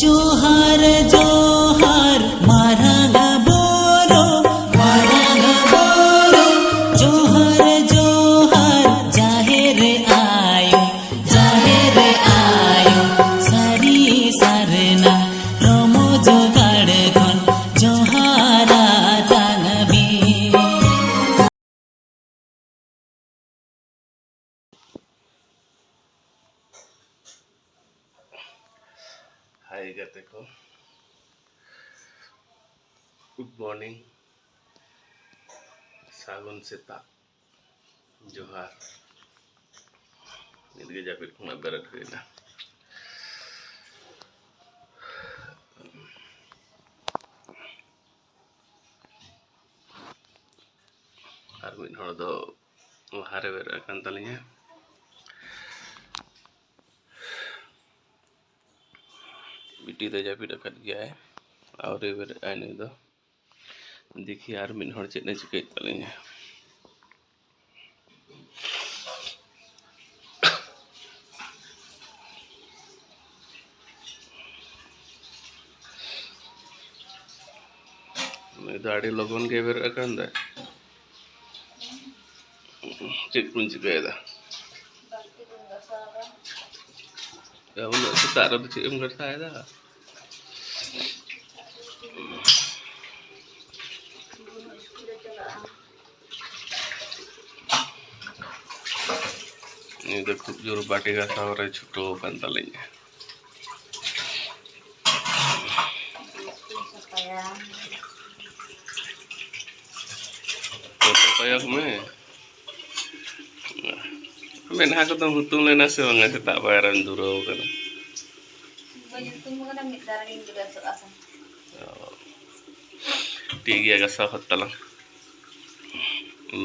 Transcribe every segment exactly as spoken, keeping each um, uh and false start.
ᱡᱚᱦᱟᱨ ᱡᱚᱦᱟᱨ ᱢᱟᱨᱟᱝ ᱵᱩᱨᱩ, ᱢᱟᱨᱟᱝ ᱵᱩᱨᱩ, ᱡᱚᱦᱟᱨ ᱡᱚᱦᱟᱨ ᱡᱟᱦᱮᱨ ᱟᱭᱳ, ᱡᱟᱦᱮᱨ ᱟᱭᱳ, ᱥᱟᱹᱨᱤ ᱥᱟᱨᱱᱟ ᱨᱚᱢᱚᱡᱽ ᱜᱟᱲ ᱠᱷᱚᱱ ᱡᱚᱦᱟᱨ ᱟᱛᱟᱝ ᱵᱤᱱ᱾ ᱦᱟᱭ ᱜᱟᱛᱮ ᱠᱚ, ᱜᱩᱰ ᱢᱚᱨᱱᱤᱝ, ᱥᱟᱹᱜᱩᱱ ᱥᱮᱛᱟᱜ, ᱡᱚᱦᱟᱨ᱾ ᱱᱤᱛᱜᱮ ᱡᱟᱹᱯᱤᱫ ᱠᱷᱚᱱᱟᱜ ᱵᱮᱨᱮᱫ ᱦᱩᱭᱱᱟ᱾ ᱟᱨ ᱢᱤᱫ ᱦᱚᱲ ᱫᱚ ᱞᱟᱦᱟᱨᱮ ᱵᱮᱨᱮᱫ ᱟᱠᱟᱱ ᱛᱟᱹᱞᱤᱧᱟ᱾ ᱵᱤᱴᱤ ᱫᱚ ᱡᱟᱹᱯᱤᱫ ᱟᱠᱟᱫ ᱜᱮᱭᱟᱭ, ᱟᱹᱣᱨᱤ ᱵᱮᱨᱮᱫ ᱟᱭ ᱱᱩᱭ ᱫᱚ᱾ ᱫᱮᱠᱷᱤ ᱟᱨ ᱢᱤᱫ ᱦᱚᱲ ᱪᱮᱫ ᱮ ᱪᱤᱠᱟᱹᱭᱮᱫ ᱛᱟᱹᱞᱤᱧᱟ᱾ ᱱᱩᱭ ᱫᱚ ᱟᱹᱰᱤ ᱞᱚᱜᱚᱱ ᱜᱮ ᱵᱮᱨᱮᱫ ᱟᱠᱟᱱ ᱫᱚᱭ᱾ ᱪᱮᱫ ᱠᱚᱢ ᱪᱤᱠᱟᱹᱭᱮᱫᱟ? ᱭᱟ, ᱩᱱᱟᱹᱜ ᱥᱮᱛᱟᱜ ᱨᱮᱫᱚ ᱪᱮᱫ ᱮᱢ ᱜᱷᱟᱥᱟᱣᱮᱫᱟ? ᱱᱩᱭ ᱫᱚ ᱠᱷᱩᱵ ᱡᱳᱨ ᱵᱟᱹᱴᱤ ᱜᱷᱟᱥᱟᱣ ᱨᱮ ᱪᱷᱩᱴᱟᱹᱣ ᱟᱠᱟᱱ ᱛᱟᱹᱞᱤᱧᱟ᱾ ᱯᱷᱳᱴᱳ ᱠᱚᱭᱚᱜ ᱢᱮ᱾ ᱢᱮᱫᱦᱟ ᱠᱚᱫᱚᱢ ᱦᱩᱛᱩᱢ ᱞᱮᱱᱟ ᱥᱮ ᱵᱟᱝᱟ? ᱥᱮᱛᱟᱜ ᱯᱟᱭᱟᱨᱮᱢ ᱫᱷᱩᱨᱟᱹᱣ ᱠᱟᱱᱟ᱾ ᱵᱟᱹᱧ ᱦᱩᱛᱩᱢ ᱠᱟᱱᱟ, ᱢᱤᱫ ᱫᱷᱟᱣ ᱨᱮᱜᱤᱧ ᱜᱮᱫ ᱟᱹᱥᱩᱜ ᱟᱠᱟᱱᱟ᱾ ᱚ᱾ ᱴᱷᱤᱠ ᱜᱮᱭᱟ, ᱜᱟᱥᱟᱣ ᱦᱚᱫ ᱛᱟᱞᱟᱝ᱾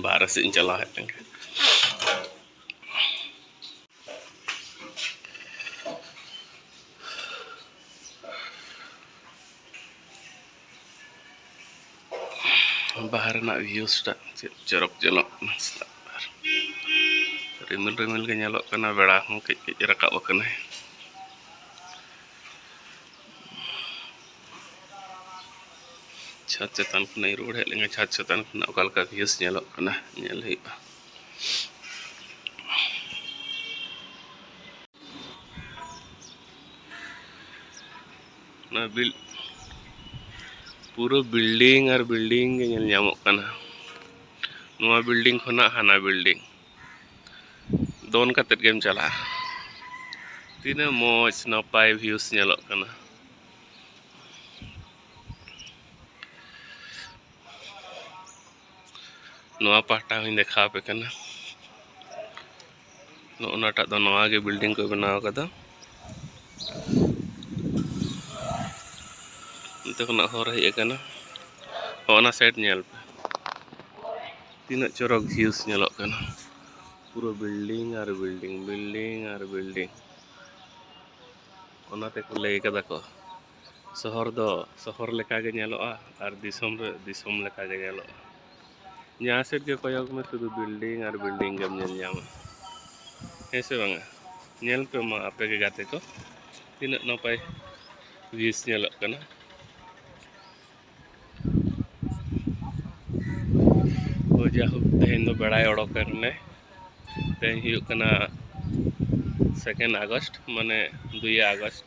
ᱵᱟᱦᱨᱮ ᱥᱮᱫ ᱤᱧ ᱪᱟᱞᱟᱣ ᱦᱮᱡ ᱞᱮᱱ ᱜᱮ᱾ ᱵᱟᱦᱟ ᱨᱮᱱᱟᱜ views ᱴᱟᱜ ᱪᱮᱫ ᱪᱚᱨᱚᱠ ᱧᱮᱞᱚᱜ ᱠᱟᱱᱟ ᱥᱮᱛᱟᱜ ᱵᱮᱲᱟ᱾ ᱨᱤᱢᱤᱞ ᱨᱤᱢᱤᱞ ᱜᱮ ᱧᱮᱞᱚᱜ ᱠᱟᱱᱟ, ᱵᱮᱲᱟ ᱦᱚᱸ ᱠᱟᱹᱡ ᱠᱟᱹᱡ ᱨᱟᱠᱟᱵ ᱟᱠᱟᱱᱟᱭ᱾ ᱪᱷᱟᱫᱽ ᱪᱮᱛᱟᱱ ᱠᱷᱚᱱᱟᱜ ᱤᱧ ᱨᱩᱣᱟᱹᱲ ᱦᱮᱡ ᱞᱮᱱᱟ᱾ ᱪᱷᱟᱫᱽ ᱪᱮᱛᱟᱱ ᱠᱷᱚᱱᱟᱜ ᱚᱠᱟ ᱞᱮᱠᱟ views ᱧᱮᱞᱚᱜ ᱠᱟᱱᱟ, ᱧᱮᱞ ᱦᱩᱭᱩᱜᱼᱟ᱾ ᱚᱱᱟ ᱵᱤᱞ-, ᱯᱩᱨᱟᱹ building ᱟᱨ building ᱜᱮ ᱧᱮᱞ ᱧᱟᱢᱚᱜ ᱠᱟᱱᱟ᱾ ᱱᱚᱣᱟ building ᱠᱷᱚᱱᱟᱜ ᱦᱟᱱᱟ building ᱫᱚᱱ ᱠᱟᱛᱮᱫ ᱜᱮᱢ ᱪᱟᱞᱟᱜᱼᱟ᱾ ᱛᱤᱱᱟᱹᱜ ᱢᱚᱡᱽ ᱱᱟᱯᱟᱭ views ᱧᱮᱞᱚᱜ ᱠᱟᱱᱟ᱾ ᱱᱚᱣᱟ ᱯᱟᱦᱴᱟ ᱦᱚᱸᱧ ᱫᱮᱠᱷᱟᱣ ᱟᱯᱮ ᱠᱟᱱᱟ᱾ ᱱᱚᱜᱼᱚ ᱱᱟᱴᱟᱜ ᱫᱚ ᱱᱚᱣᱟ ᱜᱮ building ᱠᱚ ᱵᱮᱱᱟᱣ ᱠᱟᱫᱟ᱾ ᱚᱱᱛᱮ ᱠᱷᱚᱱᱟᱜ ᱦᱚᱨ ᱦᱮᱡ ᱟᱠᱟᱱᱟ᱾ ᱦᱚᱸ, ᱚᱱᱟ side ᱧᱮᱞ ᱯᱮ, ᱛᱤᱱᱟᱹᱜ ᱪᱚᱨᱚᱠ views ᱧᱮᱞᱚᱜ ᱠᱟᱱᱟ᱾ ᱯᱩᱨᱟᱹ building ᱟᱨ building, building ᱟᱨ building᱾ ᱚᱱᱟ ᱛᱮᱠᱚ ᱞᱟᱹᱭ ᱠᱟᱫᱟ ᱠᱚ, ᱥᱚᱦᱚᱨ ᱫᱚ ᱥᱚᱦᱚᱨ ᱞᱮᱠᱟᱜᱮ ᱧᱮᱞᱚᱜᱼᱟ ᱟᱨ ᱫᱤᱥᱚᱢ ᱨᱮ ᱫᱤᱥᱚᱢ ᱞᱮᱠᱟᱜᱮ ᱧᱮᱞᱚᱜᱼᱟ᱾ ᱡᱟᱦᱟᱸ ᱥᱮᱫ ᱜᱮ ᱠᱚᱭᱚᱜ ᱢᱮ, ᱥᱩᱫᱷᱩ building ᱟᱨ building ᱜᱮᱢ ᱧᱮᱞ ᱧᱟᱢᱟ, ᱦᱮᱸ ᱥᱮ ᱵᱟᱝᱟ? ᱧᱮᱞ ᱯᱮ ᱢᱟ ᱟᱯᱮ ᱜᱮ ᱜᱟᱛᱮ ᱠᱚ, ᱛᱤᱱᱟᱹᱜ ᱱᱟᱯᱟᱭ views ᱧᱮᱞᱚᱜ ᱠᱟᱱᱟ᱾ ᱛᱚ ᱡᱟᱭᱦᱳᱠ, ᱛᱮᱦᱮᱧ ᱫᱚ ᱵᱮᱲᱟᱭ ᱚᱰᱚᱠ ᱟᱠᱟᱱᱟᱭ᱾ ᱛᱮᱦᱮᱧ ᱦᱩᱭᱩᱜ ᱠᱟᱱᱟ second August, ᱢᱟᱱᱮ ᱫᱩᱭ August᱾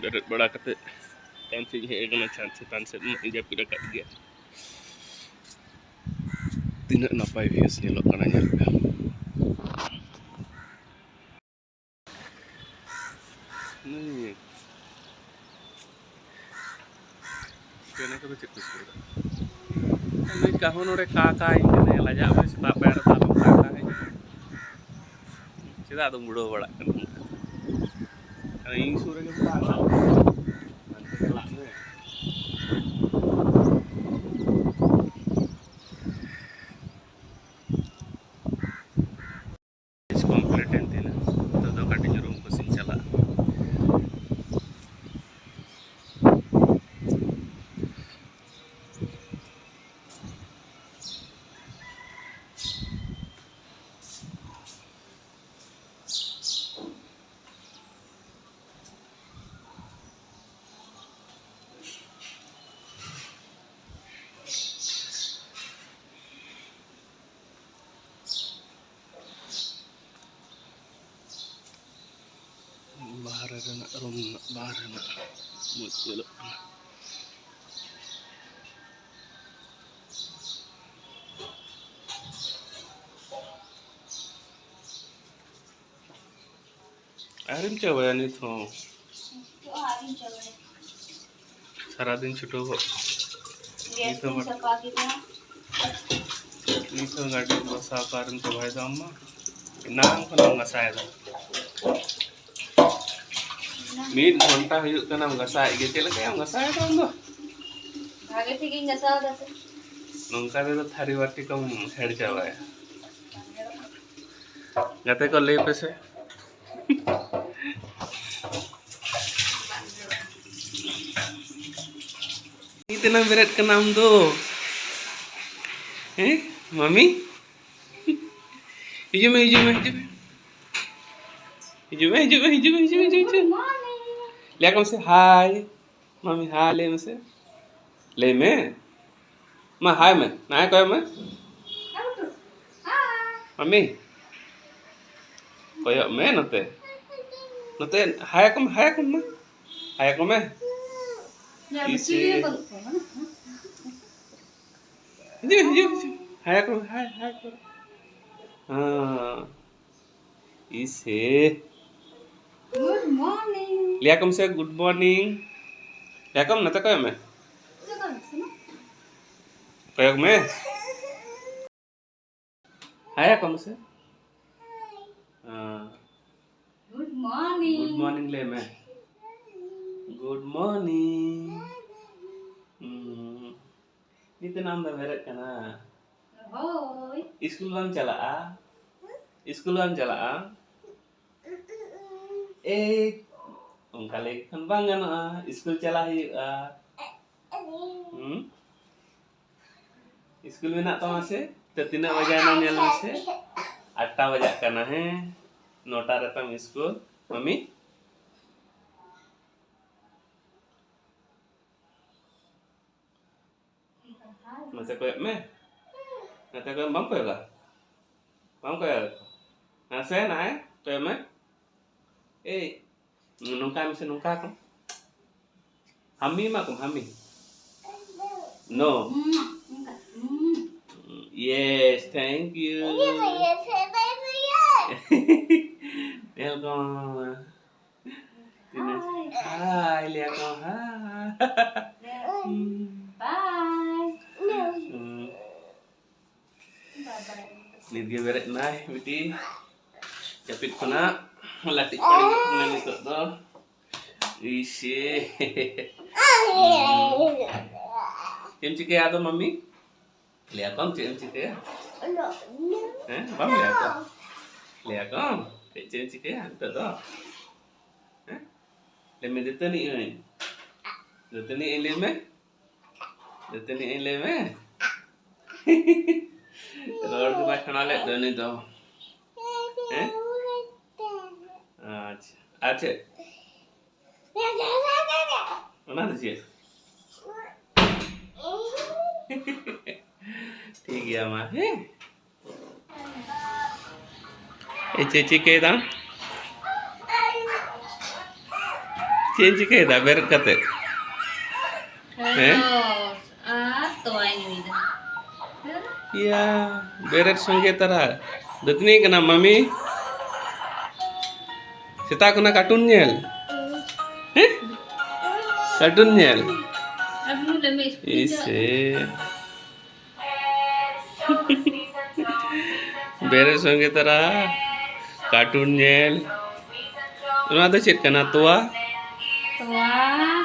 ᱵᱮᱨᱮᱫ ᱵᱟᱲᱟ ᱠᱟᱛᱮᱫ ᱪᱮᱛᱟᱱ ᱥᱮᱫ ᱤᱧ ᱦᱮᱡ ᱟᱠᱟᱱᱟ, ᱪᱷᱟᱫᱽ ᱪᱮᱛᱟᱱ ᱥᱮᱫ ᱢᱟ ᱤᱧ ᱡᱟᱹᱯᱤᱫ ᱟᱠᱟᱫ ᱜᱮᱭᱟ᱾ ᱛᱤᱱᱟᱹᱜ ᱱᱟᱯᱟᱭ views ᱧᱮᱞᱚᱜ ᱠᱟᱱᱟ, ᱧᱮᱞ ᱯᱮ᱾ ᱱᱩᱭ ᱪᱮᱬᱮ ᱠᱚᱫᱚ ᱪᱮᱫ ᱠᱚ ᱪᱤᱠᱟᱹᱭᱮᱫᱟ? ᱱᱩᱭ ᱠᱟᱹᱦᱩ ᱱᱚᱰᱮ ᱠᱟ ᱠᱟ ᱤᱧ ᱠᱟᱱᱟᱭ, ᱞᱟᱡᱟᱜ ᱢᱮ, ᱥᱮᱛᱟᱜ ᱯᱟᱭᱟᱨ ᱨᱮ ᱫᱟᱜ ᱵᱟᱢ ᱠᱟ ᱠᱟ ᱤᱧ ᱠᱟᱱᱟ᱾ ᱪᱮᱫᱟᱜ ᱟᱫᱚᱢ ᱵᱩᱲᱟᱹᱣ ᱵᱟᱲᱟᱜ ᱠᱟᱱᱟ? ᱟᱨ ᱤᱧ ᱥᱩᱨ ᱨᱮᱜᱮ ᱢᱮᱱᱟᱜᱼᱟ᱾ ᱦᱟᱱᱛᱮ ᱪᱟᱞᱟᱜ ᱢᱮ᱾ Complete ᱮᱱ ᱛᱤᱧᱟ᱾ ᱱᱤᱛᱚᱜ ᱫᱚ ᱠᱟᱹᱴᱤᱡ room ᱠᱚ ᱥᱮᱫ ᱤᱧ ᱪᱟᱞᱟᱜᱼᱟ᱾ ᱵᱟᱦᱨᱮ ᱨᱮᱱᱟᱜ ᱨᱩᱢ ᱨᱮᱱᱟᱜ ᱵᱟᱦᱨᱮ ᱨᱮᱱᱟᱜ ᱢᱚᱡᱽ ᱧᱮᱞᱚᱜ ᱠᱟᱱᱟ᱾ ᱟᱹᱣᱨᱤᱢ ᱪᱟᱵᱟᱭᱟ ᱱᱤᱛ ᱦᱚᱸ? ᱱᱤᱛᱚᱜ ᱦᱚᱸ ᱟᱹᱣᱨᱤᱧ ᱪᱟᱵᱟᱭᱟ᱾ ᱥᱟᱨᱟᱫᱤᱱ ᱪᱷᱩᱴᱟᱹᱣ ᱠᱚᱜ᱾ ᱜᱮᱥ ᱱᱤᱛ ᱦᱚᱸ ᱠᱚᱧ ᱜᱟᱹᱰᱤ ᱥᱟᱯᱷᱟ ᱠᱮᱫᱟ᱾ ᱱᱤᱛ ᱦᱚᱸ ᱜᱟᱹᱰᱤ ᱜᱷᱚᱥᱟᱣ ᱠᱚ ᱟᱹᱣᱨᱤᱢ ᱪᱟᱵᱟᱭ ᱫᱚ ᱟᱢ ᱢᱟ᱾ ᱮᱱᱟᱝ ᱠᱷᱚᱱᱮᱢ ᱜᱷᱟᱥᱟᱣ ᱮᱫᱟ᱾ ᱢᱤᱫ ᱜᱷᱚᱱᱴᱟ ᱦᱩᱭᱩᱜ ᱠᱟᱱᱟᱢ ᱜᱷᱟᱥᱟᱣᱮᱫ ᱜᱮ, ᱪᱮᱫ ᱞᱮᱠᱟᱭᱟᱢ ᱜᱷᱟᱥᱟᱣ ᱮᱫᱟ ᱟᱢ ᱫᱚ? ᱵᱷᱟᱜᱮ ᱴᱷᱤᱠ ᱤᱧ ᱜᱷᱟᱥᱟᱣ ᱮᱫᱟ ᱥᱮ᱾ ᱱᱚᱝᱠᱟ ᱛᱮᱫᱚ ᱛᱷᱟᱹᱨᱤ ᱵᱟᱹᱴᱤ ᱠᱚᱢ ᱦᱮᱲ ᱪᱟᱵᱟᱭᱟ᱾ ᱜᱟᱛᱮ ᱠᱚ ᱞᱟᱹᱭ ᱯᱮᱥᱮ᱾ ᱛᱤᱱᱟᱹᱜ ᱵᱮᱨᱮᱫ ᱠᱟᱱᱟ ᱟᱢ ᱫᱚ? ᱦᱮᱸ, ᱢᱟᱢᱤ? ᱦᱤᱡᱩᱜ ᱢᱮ, ᱦᱤᱡᱩᱜ ᱢᱮ, ᱦᱤᱡᱩᱜ ᱢᱮ᱾ ᱦᱤᱡᱩᱜ ᱢᱮ, ᱦᱤᱡᱩᱜ ᱢᱮ, ᱦᱤᱡᱩᱜ ᱢᱮ, ᱦᱤᱡᱩᱜ ᱢᱮ, ᱦᱤᱡᱩᱜ ᱢᱮ᱾ ᱞᱟᱹᱭ ᱟᱠᱚ ᱢᱮᱥᱮ, ᱦᱟᱭ᱾ ᱢᱟᱢᱤ, ᱦᱟᱭ ᱞᱟᱹᱭ ᱢᱮᱥᱮ᱾ ᱞᱟᱹᱭ ᱢᱮ᱾ ᱢᱟ, ᱦᱟᱭ ᱢᱮ᱾ ᱱᱟᱭ ᱠᱚᱭᱚᱜ ᱢᱮ᱾ ᱢᱟᱢᱤ, ᱠᱚᱭᱚᱜ ᱢᱮ ᱱᱚᱛᱮ᱾ ᱱᱚᱛᱮ ᱦᱟᱭ ᱟᱠᱚ ᱢᱮ, ᱦᱟᱭ ᱟᱠᱚ ᱢᱮ᱾ ᱦᱟᱭ ᱟᱠᱚ ᱢᱮ᱾ ᱤᱥᱮ᱾ ᱦᱤᱡᱩᱜ, ᱦᱤᱡᱩᱜ, ᱦᱤᱡᱩᱜ᱾ ᱦᱟᱭ ᱟᱠᱚ ᱢᱮ, ᱦᱟᱭ, ᱦᱟᱭ ᱟᱠᱚ ᱢᱮ᱾ ᱦᱮᱸ᱾ ᱤᱥᱮ᱾ Good morning. ᱞᱟᱹᱭ ᱟᱠᱚ ᱢᱮᱥᱮ, good morning᱾ ᱞᱟᱹᱭ ᱟᱠᱚ ᱢᱮ, ᱱᱚᱛᱮ ᱠᱚᱭᱚᱜ ᱢᱮ᱾ ᱠᱚᱭᱚᱜ ᱢᱮ᱾ ᱦᱟᱭ ᱟᱠᱚ ᱢᱮᱥᱮ᱾ ᱦᱮᱸ᱾ Good morning. Good morning ᱞᱟᱹᱭ ᱢᱮ᱾ Good morning. ᱦᱩᱸ᱾ ᱱᱤᱛ ᱮᱱᱟᱝ ᱫᱚ ᱵᱮᱨᱮᱫ ᱠᱟᱱᱟ᱾ ᱦᱳᱭ᱾ ᱤᱥᱠᱩᱞ ᱵᱟᱢ ᱪᱟᱞᱟᱜᱼᱟ? ᱤᱥᱠᱩᱞ ᱵᱟᱢ ᱪᱟᱞᱟᱜᱼᱟ? ᱮᱭ, ᱚᱱᱠᱟ ᱞᱟᱹᱭ ᱠᱷᱟᱱ ᱵᱟᱝ ᱜᱟᱱᱚᱜᱼᱟ, ᱤᱥᱠᱩᱞ ᱪᱟᱞᱟᱜ ᱦᱩᱭᱩᱜᱼᱟ᱾ ᱦᱩᱸ? ᱤᱥᱠᱩᱞ ᱢᱮᱱᱟᱜ ᱛᱟᱢᱟ ᱥᱮ? ᱛᱚ, ᱛᱤᱱᱟᱹᱜ ᱵᱟᱡᱟᱭᱮᱱᱟ ᱧᱮᱞ ᱢᱮᱥᱮ᱾ ᱟᱴᱴᱟ ᱵᱟᱡᱟᱜ ᱠᱟᱱᱟ, ᱦᱮᱸ? ᱱᱚᱴᱟ ᱨᱮ ᱛᱟᱢ ᱤᱥᱠᱩᱞ᱾ ᱢᱟᱢᱤ? ᱱᱚᱛᱮ ᱠᱚᱭᱚᱜ ᱢᱮ᱾ ᱱᱚᱛᱮ ᱠᱚᱭᱚᱜ, ᱵᱟᱢ ᱠᱚᱭᱚᱜᱟ? ᱵᱟᱢ ᱠᱚᱭᱚᱜᱟ? ᱱᱟᱥᱮ ᱱᱟᱜᱼᱟᱭ ᱠᱚᱭᱚᱜ ᱢᱮ᱾ ᱮᱭ, ᱱᱚᱝᱠᱟ ᱢᱮᱥᱮ, ᱱᱚᱝᱠᱟ ᱠᱚ᱾ ᱦᱟᱢᱤ ᱮᱢᱟ ᱠᱚᱢ, ᱦᱟᱢᱤ᱾ No. Yes, thank you. Welcome. Hi, ᱞᱟᱹᱭᱟ ᱠᱚ, hi. Bye. ᱦᱩᱸ᱾ ᱱᱤᱛ ᱜᱮ ᱵᱮᱨᱮᱫ ᱱᱟᱭ ᱵᱤᱴᱤ ᱡᱟᱹᱯᱤᱫ ᱠᱷᱚᱱᱟᱜ, ᱞᱟᱹᱴᱤᱡ ᱯᱟᱹᱴᱤᱡ ᱠᱟᱱᱟᱭ ᱱᱤᱛᱚᱜ ᱫᱚ᱾ ᱤᱥᱮ᱾ ᱪᱮᱫ ᱮᱢ ᱪᱤᱠᱟᱹᱭᱟ ᱟᱫᱚ ᱢᱟᱢᱤ? ᱞᱟᱹᱭᱟ ᱠᱚᱢ ᱪᱮᱫ ᱮᱢ ᱪᱤᱠᱟᱹᱭᱟ? ᱦᱮᱸ, ᱵᱟᱢ ᱞᱟᱹᱭᱟ ᱠᱚᱢ? ᱞᱟᱹᱭᱟ ᱠᱚᱢ ᱪᱮᱫ ᱮᱢ ᱪᱤᱠᱟᱹᱭᱟ ᱱᱤᱛᱚᱜ ᱫᱚ? ᱦᱮᱸ? ᱞᱟᱹᱭ ᱢᱮ, ᱫᱟᱹᱛᱟᱹᱱᱤᱜ ᱟᱹᱧ᱾ ᱫᱟᱹᱛᱟᱹᱱᱤᱜ ᱟᱹᱧ, ᱞᱟᱹᱭ ᱢᱮ᱾ ᱫᱟᱹᱛᱟᱹᱱᱤᱜ ᱟᱹᱧ, ᱞᱟᱹᱭ ᱢᱮ᱾ ᱨᱚᱲ ᱜᱮ ᱵᱟᱭ ᱥᱮᱬᱟ ᱞᱮᱫ ᱫᱚ ᱩᱱᱤ ᱫᱚ᱾ ᱦᱮᱸ? ᱟᱪᱪᱷᱟ, ᱟᱪᱪᱷᱟ᱾ ᱚᱱᱟ ᱫᱚ ᱪᱮᱫ? ᱴᱷᱤᱠ ᱜᱮᱭᱟ ᱢᱟ, ᱦᱮᱸ? ᱮ, ᱪᱮᱫ ᱪᱤᱠᱟᱹᱭᱮᱫᱟ? ᱪᱮᱫ ᱮᱢ ᱪᱤᱠᱟᱹᱭᱮᱫᱟ ᱵᱮᱨᱮᱫ ᱠᱟᱛᱮ? ᱦᱮᱸ? ᱟᱨ ᱛᱚᱣᱟᱧ ᱧᱩᱭᱮᱫᱟ᱾ ᱤᱭᱟ, ᱵᱮᱨᱮᱫ ᱥᱚᱸᱜᱮ ᱛᱟᱨᱟ ᱫᱟᱹᱛᱟᱹᱱᱤ ᱠᱟᱱᱟ ᱢᱟᱢᱤ? ᱥᱮᱛᱟᱜ ᱠᱷᱚᱱᱟᱜ ᱠᱟᱨᱴᱩᱱ ᱧᱮᱞ? ᱦᱮᱸ? ᱠᱟᱨᱴᱩᱱ ᱧᱮᱞ? ᱟᱨ ᱵᱞᱩ ᱞᱮ ᱢᱤᱥ ᱤᱥᱮ᱾ ᱵᱮᱨᱮᱫ ᱥᱚᱸᱜᱮ ᱛᱟᱨᱟ ᱠᱟᱨᱴᱩᱱ ᱧᱮᱞ᱾ ᱱᱚᱣᱟ ᱫᱚ ᱪᱮᱫ ᱠᱟᱱᱟ? ᱛᱚᱣᱟ? ᱛᱚᱣᱟ,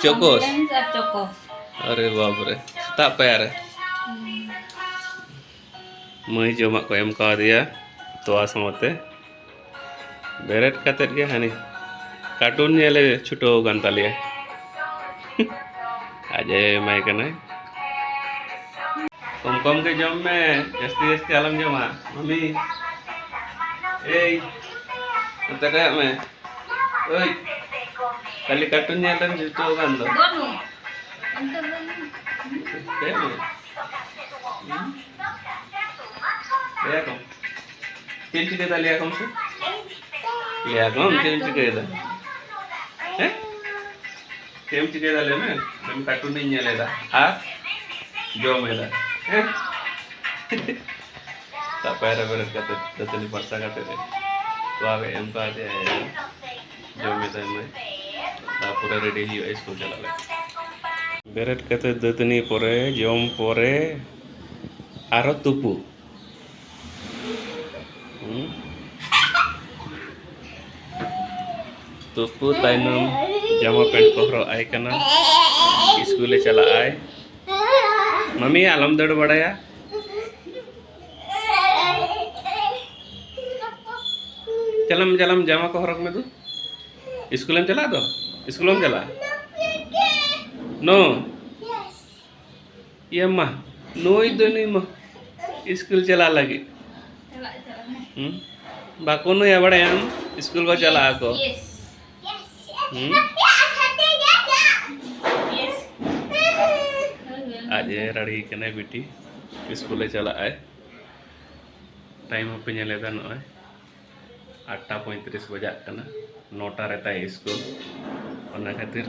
ᱪᱳᱠᱳᱥ? ᱦᱚᱨᱞᱤᱠᱥ ᱟᱨ ᱪᱳᱠᱳᱥ᱾ ᱟᱨᱮ ᱵᱟᱯ ᱨᱮ, ᱥᱮᱛᱟᱜ ᱯᱟᱭᱟᱨ ᱨᱮ᱾ ᱦᱩᱸ᱾ ᱢᱟᱹᱭ ᱡᱚᱢᱟᱜ ᱠᱚ ᱮᱢ ᱠᱟᱣᱫᱮᱭᱟ ᱛᱚᱣᱟ ᱥᱟᱶᱛᱮ᱾ ᱵᱮᱨᱮᱫ ᱠᱟᱛᱮᱫ ᱜᱮ ᱦᱟᱹᱱᱤ ᱠᱟᱨᱴᱩᱱ ᱧᱮᱞᱮ ᱪᱷᱩᱴᱟᱹᱣ ᱟᱠᱟᱱ ᱛᱟᱞᱮᱭᱟ᱾ ᱟᱡ ᱟᱭᱳ ᱮᱢᱟᱭ ᱠᱟᱱᱟᱭ᱾ ᱠᱚᱢ ᱠᱚᱢ ᱜᱮ ᱡᱚᱢ ᱢᱮ, ᱡᱟᱹᱥᱛᱤ ᱡᱟᱹᱥᱛᱤ ᱟᱞᱚᱢ ᱡᱚᱢᱟ᱾ ᱢᱟᱢᱤ, ᱮᱭ, ᱱᱚᱛᱮ ᱠᱚᱭᱚᱜ ᱢᱮ᱾ ᱳᱭ, ᱠᱷᱟᱹᱞᱤ ᱠᱟᱨᱴᱩᱱ ᱧᱮᱞ ᱨᱮᱢ ᱡᱩᱴᱟᱹᱣ ᱟᱠᱟᱱ ᱫᱚ᱾ ᱵᱟᱹᱱᱩᱜ᱾ ᱚᱱᱛᱮ ᱵᱟᱹᱱᱩᱜ᱾ ᱠᱚᱭᱚᱜ ᱢᱮ᱾ ᱦᱩᱸ? ᱞᱟᱹᱭᱟ ᱠᱚᱢ᱾ ᱪᱮᱫ ᱮᱢ ᱪᱤᱠᱟᱹᱭᱮᱫᱟ? ᱞᱟᱹᱭᱟ ᱠᱚᱢ ᱥᱮ᱾ ᱞᱟᱹᱭᱟ ᱠᱚᱢ, ᱪᱮᱫ ᱮᱢ ᱪᱤᱠᱟᱹᱭᱮᱫᱟ? ᱦᱮᱸ? ᱪᱮᱫ ᱮᱢ ᱪᱤᱠᱟᱹᱭᱮᱫᱟ ᱞᱟᱹᱭ ᱢᱮ? ᱢᱮᱱ ᱠᱟᱨᱴᱩᱱ ᱤᱧ ᱧᱮᱞ ᱮᱫᱟ ᱟᱨ ᱡᱚᱢ ᱮᱫᱟ᱾ ᱦᱮᱸ? ᱛᱟᱯᱟᱭ ᱨᱮ ᱵᱮᱨᱮᱫ ᱠᱟᱛᱮ, ᱫᱟᱹᱛᱟᱹᱱᱤ ᱯᱷᱟᱨᱪᱟ ᱠᱟᱛᱮ ᱨᱮ ᱛᱚᱣᱟ ᱠᱚ ᱮᱢ ᱠᱟᱣᱫᱮᱭᱟ᱾ ᱡᱚᱢ ᱮᱫᱟᱭ ᱢᱟᱹᱭ᱾ ᱛᱟᱯᱚᱨᱮ ᱨᱮᱰᱤ ᱦᱩᱭᱩᱜᱼᱟ ᱥᱠᱩᱞ ᱪᱟᱞᱟᱜ ᱞᱟᱹᱜᱤᱫ᱾ ᱵᱮᱨᱮᱫ ᱠᱟᱛᱮ ᱫᱟᱹᱛᱟᱹᱱᱤ ᱯᱚᱨᱮ, ᱡᱚᱢ ᱯᱚᱨᱮ, ᱟᱨᱚ ᱛᱩᱯᱩ᱾ ᱦᱩᱸ? ᱛᱩᱯᱩ ᱛᱟᱭᱱᱚᱢ ᱡᱟᱢᱟ ᱯᱮᱱᱴ ᱠᱚ ᱦᱚᱨᱚᱜ ᱟᱭ ᱠᱟᱱᱟ, ᱥᱠᱩᱞᱮ ᱪᱟᱞᱟᱜ ᱟᱭ᱾ ᱢᱟᱢᱤ, ᱟᱞᱚᱢ ᱫᱟᱹᱲ ᱵᱟᱲᱟᱭᱟ᱾ ᱪᱟᱞᱟᱢ, ᱪᱟᱞᱟᱢ, ᱡᱟᱢᱟ ᱠᱚ ᱦᱚᱨᱚᱜ ᱢᱮ ᱫᱩ᱾ ᱥᱠᱩᱞᱮᱢ ᱪᱟᱞᱟᱜ ᱫᱚ? ᱥᱠᱩᱞᱮᱢ ᱪᱟᱞᱟᱜᱼᱟ? ᱱᱚ᱾ ᱤᱭᱟᱹ ᱢᱟ, ᱱᱩᱭ ᱫᱚ ᱱᱩᱭ ᱢᱟ ᱥᱠᱩᱞ ᱪᱟᱞᱟᱜ ᱞᱟᱹᱜᱤᱫ᱾ ᱪᱟᱞᱟᱜ, ᱪᱟᱞᱟᱜ᱾ ᱦᱩᱸ? ᱵᱟᱠᱚ ᱱᱩᱭᱟ, ᱵᱟᱲᱟᱭᱟᱢ? ᱥᱠᱩᱞ ᱠᱚ ᱪᱟᱞᱟᱜ ᱟᱠᱚ᱾ Yes. ᱦᱩᱸ? Yes. ᱟᱡ ᱮ ᱨᱟᱲᱤ ᱠᱟᱱᱟᱭ ᱵᱤᱴᱤ, ᱥᱠᱩᱞᱮ ᱪᱟᱞᱟᱜ ᱟᱭ᱾ ᱴᱟᱭᱤᱢ ᱦᱚᱸᱯᱮ ᱧᱮᱞ ᱮᱫᱟ, ᱱᱚᱜᱼᱚᱭ ᱟᱴᱴᱟ ᱯᱚᱸᱭᱛᱨᱤᱥ ᱵᱟᱡᱟᱜ ᱠᱟᱱᱟ, ᱱᱚᱴᱟ ᱨᱮ ᱛᱟᱭ ᱥᱠᱩᱞ, ᱚᱱᱟ ᱠᱷᱟᱹᱛᱤᱨ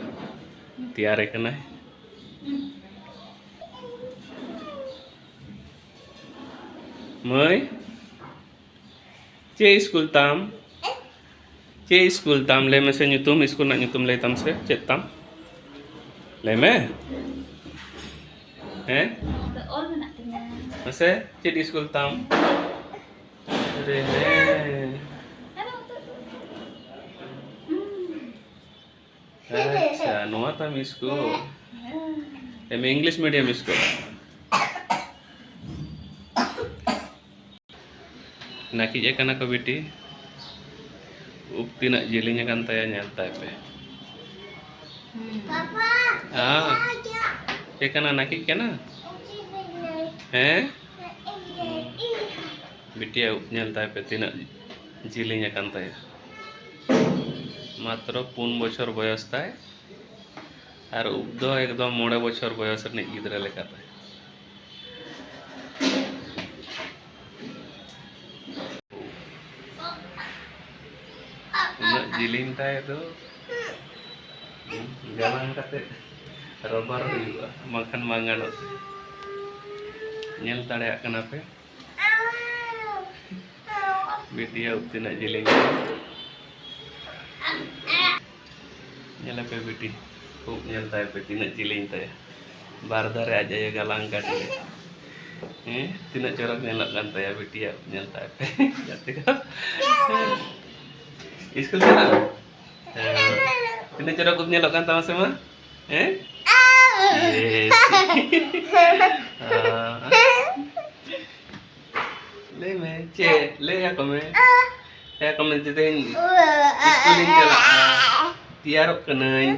ᱛᱮᱭᱟᱨᱮ ᱠᱟᱱᱟᱭ᱾ ᱢᱟᱹᱭ, ᱪᱮᱫ ᱥᱠᱩᱞ ᱛᱟᱢ? ᱪᱮᱫ ᱥᱠᱩᱞ ᱛᱟᱢ? ᱞᱟᱹᱭ ᱢᱮᱥᱮ ᱧᱩᱛᱩᱢ, ᱥᱠᱩᱞ ᱨᱮᱱᱟᱜ ᱧᱩᱛᱩᱢ ᱞᱟᱹᱭ ᱛᱟᱢ ᱥᱮ, ᱪᱮᱫ ᱛᱟᱢ? ᱞᱟᱹᱭ ᱢᱮ᱾ ᱦᱮᱸ? ᱟᱫᱚ ᱚᱞ ᱢᱮᱱᱟᱜ ᱛᱤᱧᱟ᱾ ᱢᱟᱥᱮ, ᱪᱮᱫ ᱥᱠᱩᱞ ᱛᱟᱢ? ᱟᱨᱮ ᱦᱮᱸ᱾ ᱟᱪᱪᱷᱟ, ᱱᱚᱣᱟ ᱛᱟᱢ ᱥᱠᱩᱞ? ᱮᱢ ᱤᱝᱞᱤᱥ ᱢᱤᱰᱤᱭᱟᱢ ᱥᱠᱩᱞ? ᱱᱟᱹᱠᱤᱡ ᱟᱠᱟᱱᱟ ᱠᱚ ᱵᱤᱴᱤ, ᱩᱵ ᱛᱤᱱᱟᱹᱜ ᱡᱮᱞᱮᱧ ᱟᱠᱟᱱ ᱛᱟᱭᱟ ᱧᱮᱞ ᱛᱟᱭ ᱯᱮ᱾ ᱦᱮᱸ᱾ ᱪᱮᱫ ᱠᱟᱱᱟ, ᱱᱟᱹᱠᱤᱡ ᱠᱟᱱᱟ? ᱦᱮᱸ? ᱵᱤᱴᱤᱭᱟᱜ ᱩᱵ ᱧᱮᱞ ᱛᱟᱭ ᱯᱮ ᱛᱤᱱᱟᱹᱜ ᱡᱮᱞᱮᱧ ᱟᱠᱟᱱ ᱛᱟᱭᱟ᱾ ᱢᱟᱛᱨᱚ ᱯᱩᱱ ᱵᱚᱪᱷᱚᱨ ᱵᱚᱭᱚᱥ ᱛᱟᱭ, ᱟᱨ ᱩᱵ ᱫᱚ ᱮᱠᱫᱚᱢ ᱢᱚᱬᱮ ᱵᱚᱪᱷᱚᱨ ᱵᱚᱭᱚᱥ ᱨᱤᱱᱤᱡ ᱜᱤᱫᱽᱨᱟᱹ ᱞᱮᱠᱟ ᱛᱟᱭ᱾ ᱩᱱᱟᱹᱜ ᱡᱤᱞᱤᱧ ᱛᱟᱭ ᱫᱚ᱾ ᱜᱟᱞᱟᱝ ᱠᱟᱛᱮ ᱨᱚᱵᱟᱨ ᱦᱩᱭᱩᱜᱼᱟ, ᱵᱟᱝᱠᱷᱟᱱ ᱵᱟᱝ ᱜᱟᱱᱚᱜᱼᱟ᱾ ᱧᱮᱞ ᱫᱟᱲᱮᱭᱟᱜ ᱠᱟᱱᱟ ᱯᱮ, ᱵᱤᱴᱤᱭᱟᱜ ᱩᱵ ᱛᱤᱱᱟᱹᱜ ᱡᱮᱞᱮᱧ᱾ ᱧᱮᱞ ᱯᱮ ᱵᱤᱴᱤ, ᱩᱵ ᱧᱮᱞ ᱛᱟᱭ ᱯᱮ ᱛᱤᱱᱟᱹᱜ ᱡᱮᱞᱮᱧ ᱛᱟᱭᱟ᱾ ᱵᱟᱨ ᱫᱷᱟᱨᱮ ᱟᱡ ᱟᱭᱳ ᱜᱟᱞᱟᱝ ᱠᱟᱫ ᱞᱮ᱾ ᱦᱮᱸ, ᱛᱤᱱᱟᱹᱜ ᱪᱚᱨᱚᱠ ᱧᱮᱞᱚᱜ ᱠᱟᱱ ᱛᱟᱭᱟ ᱵᱤᱴᱤᱭᱟᱜ ᱩᱵ ᱧᱮᱞ ᱛᱟᱭ ᱯᱮ᱾ ᱜᱟᱛᱮ ᱠᱚ, ᱤᱥᱠᱩᱞ ᱪᱟᱞᱟᱜ? ᱦᱮᱸ᱾ ᱛᱤᱱᱟᱹᱜ ᱪᱚᱨᱚᱠ ᱩᱵ ᱧᱮᱞᱚᱜ ᱠᱟᱱ ᱛᱟᱢᱟ ᱥᱮ ᱢᱟ? ᱦᱮᱸ? Yes. ᱦᱮᱸ᱾ ᱞᱟᱹᱭ ᱢᱮ, ᱪᱮᱫ? ᱞᱟᱹᱭ ᱟᱠᱚ ᱢᱮ᱾ ᱞᱟᱹᱭ ᱟᱠᱚ ᱢᱮ, ᱛᱮᱦᱮᱧ ᱤᱥᱠᱩᱞᱤᱧ ᱪᱟᱞᱟᱜᱼᱟ, ᱛᱮᱭᱟᱨᱚᱜ ᱠᱟᱹᱱᱟᱹᱧ᱾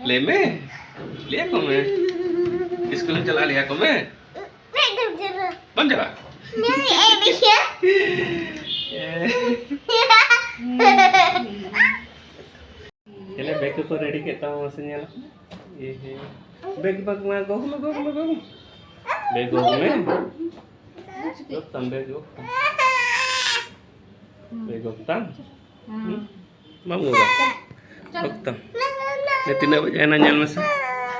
ᱞᱟᱹᱭ ᱢᱮ, ᱞᱟᱹᱭ ᱟᱠᱚ ᱢᱮ᱾ ᱤᱥᱠᱩᱞᱤᱧ ᱪᱟᱞᱟᱜᱼᱟ, ᱞᱟᱹᱭ ᱟᱠᱚ ᱢᱮ᱾ ᱵᱟᱢ ᱪᱟᱞᱟᱜᱼᱟ? ᱪᱮᱞᱮ ᱵᱮᱜᱽ ᱠᱚᱠᱚ ᱨᱮᱰᱤ ᱠᱮᱫ ᱛᱟᱢᱟ, ᱢᱟᱥᱮ ᱧᱮᱞ᱾ ᱮ ᱦᱮ᱾ ᱵᱮᱜᱽ, ᱵᱮᱜᱽ ᱢᱟ ᱜᱚᱜ ᱢᱮ, ᱜᱚᱜ ᱢᱮ, ᱜᱚᱜ ᱢᱮ᱾ ᱵᱮᱜᱽ ᱜᱚᱜ ᱢᱮ᱾ ᱜᱚᱜ ᱛᱟᱢ, ᱵᱮᱜᱽ ᱜᱚᱜ ᱛᱟᱢ᱾ ᱵᱮᱜᱽ ᱜᱚᱜ ᱛᱟᱢ᱾ ᱦᱩᱸ᱾ ᱵᱟᱢ ᱜᱚᱜᱟ? ᱜᱚᱜ ᱛᱟᱢ᱾ ᱱᱮ ᱛᱤᱱᱟᱹᱜ ᱵᱟᱡᱟᱭᱮᱱᱟ ᱧᱮᱞ ᱢᱮᱥᱮ᱾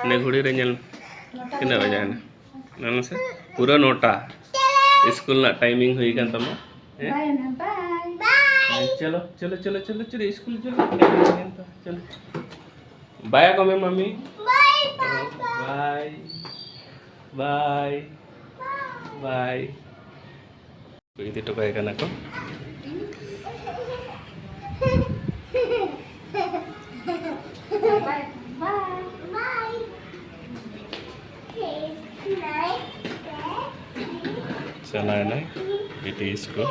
ᱱᱮ ᱜᱷᱩᱲᱤ ᱨᱮ ᱧᱮᱞ ᱢᱮ᱾ ᱛᱤᱱᱟᱹᱜ ᱵᱟᱡᱟᱭᱮᱱᱟ? ᱧᱮᱞ ᱢᱮᱥᱮ᱾ ᱯᱩᱨᱟᱹ ᱱᱚᱴᱟ᱾ ᱤᱥᱠᱩᱞ ᱨᱮᱱᱟᱜ ᱴᱟᱭᱢᱤᱝ ᱦᱩᱭ ᱟᱠᱟᱱ ᱛᱟᱢᱟ᱾ ᱦᱮᱸ? ᱵᱟᱭ ᱮᱱᱟ, ᱵᱟᱭ᱾ ᱪᱚᱞᱚ, ᱪᱚᱞᱚ, ᱪᱚᱞᱚ, ᱪᱚᱞᱚ, ᱪᱚᱞᱚ, ᱤᱥᱠᱩᱞ ᱪᱚᱞᱚ᱾ ᱪᱚᱞᱚ᱾ ᱵᱟᱭ ᱟᱠᱚ ᱢᱮ, ᱢᱟᱢᱤ᱾ ᱵᱟᱭ, ᱵᱟᱭ, ᱵᱟᱭ᱾ ᱵᱟᱭ᱾ ᱵᱟᱭ᱾ ᱵᱟᱭ᱾ ᱤᱫᱤ ᱦᱚᱴᱚ ᱠᱟᱭ ᱠᱟᱱᱟ ᱠᱚ᱾ ᱪᱟᱞᱟᱣ ᱮᱱᱟᱭ ᱵᱤᱴᱤ ᱤᱥᱠᱩᱞ᱾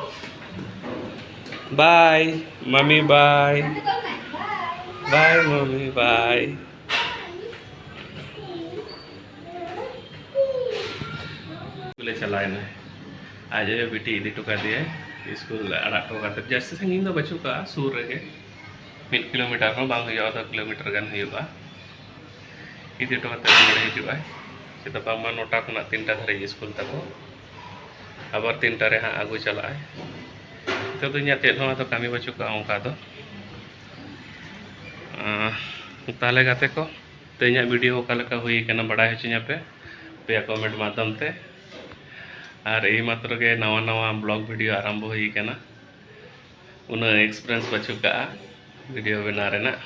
ᱵᱟᱭ, ᱢᱟᱢᱤ ᱵᱟᱭ᱾ ᱵᱟᱭ, ᱢᱟᱢᱤ ᱵᱟᱭ᱾ ᱤᱥᱠᱩᱞᱮ ᱪᱟᱞᱟᱣ ᱮᱱᱟ᱾ ᱟᱡ ᱟᱭᱳ ᱵᱤᱴᱤ ᱤᱫᱤ ᱦᱚᱴᱚ ᱠᱟᱫᱮᱭᱟᱭ ᱤᱥᱠᱩᱞ ᱟᱲᱟᱜ ᱦᱚᱴᱚ ᱠᱟᱛᱮ᱾ ᱡᱟᱹᱥᱛᱤ ᱥᱟᱺᱜᱤᱧ ᱫᱚ ᱵᱟᱹᱪᱩᱜ ᱠᱟᱜᱼᱟ, ᱥᱩᱨ ᱨᱮᱜᱮ, ᱢᱤᱫ ᱠᱤᱞᱳᱢᱤᱴᱟᱨ ᱦᱚᱸ ᱵᱟᱝ ᱦᱩᱭᱩᱜᱼᱟ, ᱟᱫᱷᱟ ᱠᱤᱞᱳᱢᱤᱴᱟᱨ ᱜᱟᱱ ᱦᱩᱭᱩᱜᱼᱟ᱾ ᱤᱫᱤ ᱦᱚᱴᱚ ᱠᱟᱛᱮ ᱨᱩᱣᱟᱹᱲ ᱦᱤᱡᱩᱜᱼᱟᱭ᱾ ᱪᱮᱫᱟᱜ ᱵᱟᱝᱢᱟ ᱱᱚᱴᱟ ᱠᱷᱚᱱᱟᱜ ᱛᱤᱱᱴᱟ ᱫᱷᱟᱹᱨᱤᱡ ᱤᱥᱠᱩᱞ ᱛᱟᱠᱚ, ᱟᱵᱟᱨ ᱛᱤᱱᱴᱟ ᱨᱮ ᱦᱟᱸᱜ ᱟᱹᱜᱩ ᱪᱟᱞᱟᱜᱼᱟᱭ᱾ ᱱᱤᱛᱚᱜ ᱫᱚ ᱤᱧᱟᱹᱜ ᱪᱮᱫ ᱦᱚᱸ ᱟᱫᱚ ᱠᱟᱹᱢᱤ ᱵᱟᱹᱪᱩᱜ ᱠᱟᱜᱼᱟ ᱚᱱᱠᱟ ᱫᱚ᱾ ᱟᱸ, ᱛᱟᱦᱚᱞᱮ ᱜᱟᱛᱮ ᱠᱚ, ᱛᱮᱦᱮᱧᱟᱜ ᱵᱷᱤᱰᱤᱭᱳ ᱚᱠᱟ ᱞᱮᱠᱟ ᱦᱩᱭ ᱠᱟᱱᱟ ᱵᱟᱲᱟᱭ ᱦᱚᱪᱚᱧᱟ ᱯᱮ ᱟᱯᱮᱭᱟᱜ ᱠᱚᱢᱮᱱᱴ ᱢᱟᱫᱽᱫᱷᱚᱢ ᱛᱮ᱾ ᱟᱨ ᱮᱭ ᱢᱟᱛᱨᱚ ᱜᱮ ᱱᱟᱣᱟ ᱱᱟᱣᱟ ᱵᱞᱚᱜ ᱵᱷᱤᱰᱤᱭᱳ ᱟᱨᱟᱢᱵᱷᱚ ᱦᱩᱭ ᱠᱟᱱᱟ, ᱩᱱᱟᱹᱜ ᱮᱠᱥᱯᱤᱨᱤᱭᱮᱱᱥ ᱵᱟᱹᱪᱩᱜ ᱠᱟᱜᱼᱟ ᱵᱷᱤᱰᱤᱭᱳ ᱵᱮᱱᱟᱣ ᱨᱮᱱᱟᱜ᱾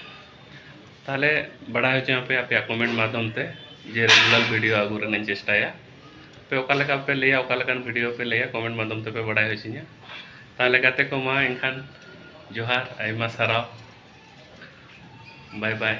ᱛᱟᱦᱚᱞᱮ ᱵᱟᱲᱟᱭ ᱦᱚᱪᱚᱧᱟ ᱯᱮ ᱟᱯᱮᱭᱟᱜ ᱠᱚᱢᱮᱱᱴ ᱢᱟᱫᱽᱫᱷᱚᱢ ᱛᱮ ᱡᱮ ᱨᱮᱜᱩᱞᱟᱨ ᱵᱷᱤᱰᱤᱭᱳ ᱟᱹᱜᱩ ᱨᱮᱱᱟᱜ ᱤᱧ ᱪᱮᱥᱴᱟᱭᱟ᱾ ᱟᱯᱮ ᱚᱠᱟ ᱞᱮᱠᱟ ᱯᱮ ᱞᱟᱹᱭᱟ, ᱚᱠᱟ ᱞᱮᱠᱟᱱ ᱵᱷᱤᱰᱤᱭᱳ ᱯᱮ ᱞᱟᱹᱭᱟ, ᱠᱚᱢᱮᱱᱴ ᱢᱟᱫᱽᱫᱷᱚᱢ ᱛᱮᱯᱮ ᱵᱟᱲᱟᱭ ᱦᱚᱪᱚᱧᱟ᱾ ᱛᱟᱦᱚᱞᱮ ᱜᱟᱛᱮ ᱠᱚ, ᱢᱟ ᱮᱱᱠᱷᱟᱱ ᱡᱚᱦᱟᱨ, ᱟᱭᱢᱟ ᱥᱟᱨᱦᱟᱣ, ᱵᱟᱭ ᱵᱟᱭ᱾